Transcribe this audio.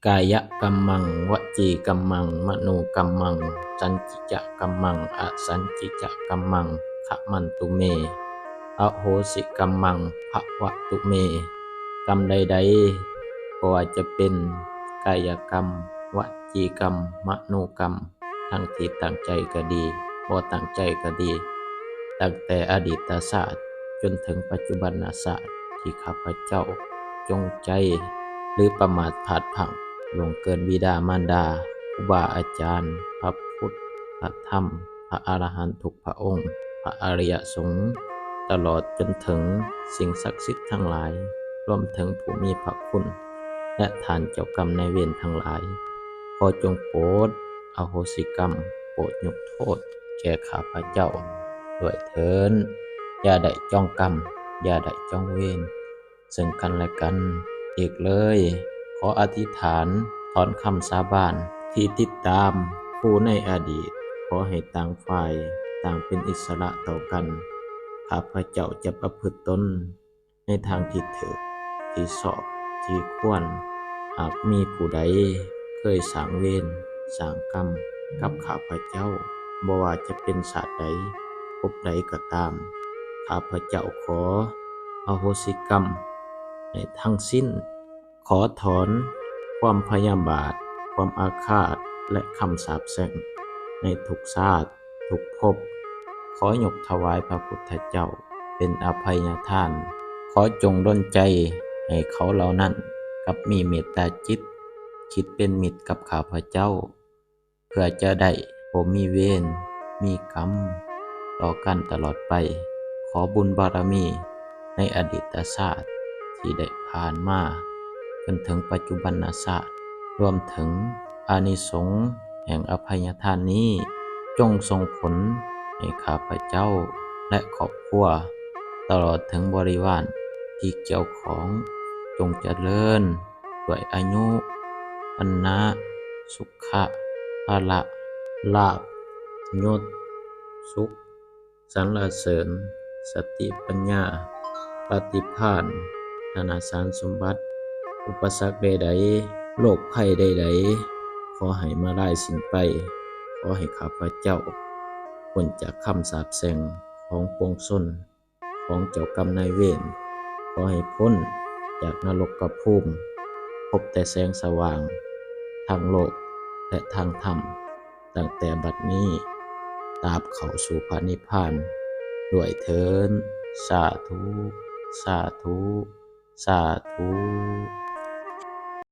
ກາຍະກັມມັງ ວະຈີກັມມັງ ມະໂນກັມມັງ ສັນຈິຈະກັມມັງ ອະສັນຈິຈະກັມມັງ ຂະມັນຕຸເມ ອະໂຫສິກັມມັງ ພະວະຕຸເມ. ກຳໃດໆ ບໍ່ວ່າຈະເປັນກາຍະກຳ ວະຈີກຳ ມະໂນກຳ ທັງທີ່ຕັ້ງໃຈກໍດີ ບໍ່ຕັ້ງໃຈກໍດີ, ຕັ້ງແຕ່ອະດີດຕະຊາດຈົນເຖິງປັດຈຸບັນນະຊາດ ທີ່ຂ້າພະເຈົ້າຈົງໃຈ ຫຼື ປະໝາດພາດພລັ້ງ ລ່ວງເກີນບິດາມານດາ, ຄູບາອາຈານ, ພະພຸດ, ພະທຳ, ພະອະລະຫັນທຸກພະອົງ, ພະອະລິຍະສົງ, ຕະຫຼອດຈົນເຖິງສິ່ງສັກສິດທັງຫຼາຍ, ລວມເຖິງຜູ້ມີພະຄຸນ ແລະ ທ່ານເຈົ້າກຳນາຍເວນທັງຫຼາຍ, ຂໍຈົ່ງໂປດອະໂຫສິກຳ, ໂປດຍົກໂທດແກ່ຂ້າພະເຈົ້າດ້ວຍເທີ້ນ. ຢ່າໄດ້ຈອງກຳ, ຢ່າໄດ້ຈອງເວນເຊິ່ງກັນແລະກັນອີກເລີຍ. ຂໍອະທິດຖານຖອນຄຳສາບານທີ່ຕິດຕາມຄູ່ໃນອະດີດ, ຂໍໃຫ້ຕ່າງຝ່າຍຕ່າງເປັນອິດສະຫຼະຕໍ່ກັນ. ຂ້າພະເຈົ້າຈະປະພຶດຕົນ ໃນທາງທີ່ຖືກ, ທີ່ຊອບ, ທີ່ຄວນ. ຫາກມີຜູ້ໃດເຄີຍສ້າງເວນສ້າງກຳກັບຂ້າພະເຈົ້າ, ບໍ່ວ່າຈະເປັນຊາດໃດ, ພົບໃດກໍຕາມ, ຂ້າພະເຈົ້າຂໍອະໂຫສິກຳໃຫ້ທັງສິ້ນ. ຂໍຖອນຄວາມພະຍາບາດ, ຄວາມອາຄາດ ແລະ ຄຳສາບແຊ່ງໃນທຸກຊາດ ທຸກພົບ. ຂໍຍົກຖວາຍພະພຸດທະເຈົ້າເປັນອະໄພຍະທານ. ຂໍຈົ່ງດົນໃຈໃຫ້ເຂົາເຫຼົ່ານັ້ນກັບມີເມດຕາຈິດ, ຄິດເປັນມິດກັບຂ້າພະເຈົ້າ, ເພື່ອຈະໄດ້ບໍ່ມີເວນມີກຳຕໍ່ກັນຕະຫຼອດໄປ. ຂໍບຸນບາລະມີໃນອະດີດຕະຊາດທີ່ໄດ້ຜ່ານມາ ຈົນເຖິງປັດຈຸບັນນະຊາດ, ລວມເຖິງອານິສົງແຫ່ງອະໄພຍະທານນີ້, ຈົ່ງສົ່ງຜົນໃຫ້ຂ້າພະເຈົ້າ ແລະ ຄອບຄົວ, ຕະຫຼອດເຖິງບໍລິວານທີ່ກ່ຽວຂ້ອງ, ຈົ່ງຈະເລີນດ້ວຍອາຍຸ, ວັນນະ, ສຸຂະ, ພະລະ, ລາບ, ຍົດ, ສຸກ, ສັນລະເສີນ, ສະຕິປັນຍາ, ປະຕິພານ, ທະນະສານສົມບັດ, ອຸປະສັກໃດໆ, ໂລກໄພໃດໆ, ຂໍໃຫ້ມາລາຍສິ້ນໄປ. ຂໍໃຫ້ຂ້າພະເຈົ້າພົ້ນຈາກຄຳສາບແຊ່ງຂອງປວງຊົນ, ຂອງເຈົ້າກຳນາຍເວນ. ຂໍໃຫ້ພົ້ນຈາກນະລົກກະພູມ, ພົບແຕ່ແສງສະຫວ່າງທາງໂລກ ແລະ ທາງທຳ. ຕັ້ງແຕ່ບັດນີ້ຕາບເຂົ້າສູ່ພະນິບພານດ້ວຍເທີ້ນ. ສາທຸ, ສາທຸ, ສາທຸ.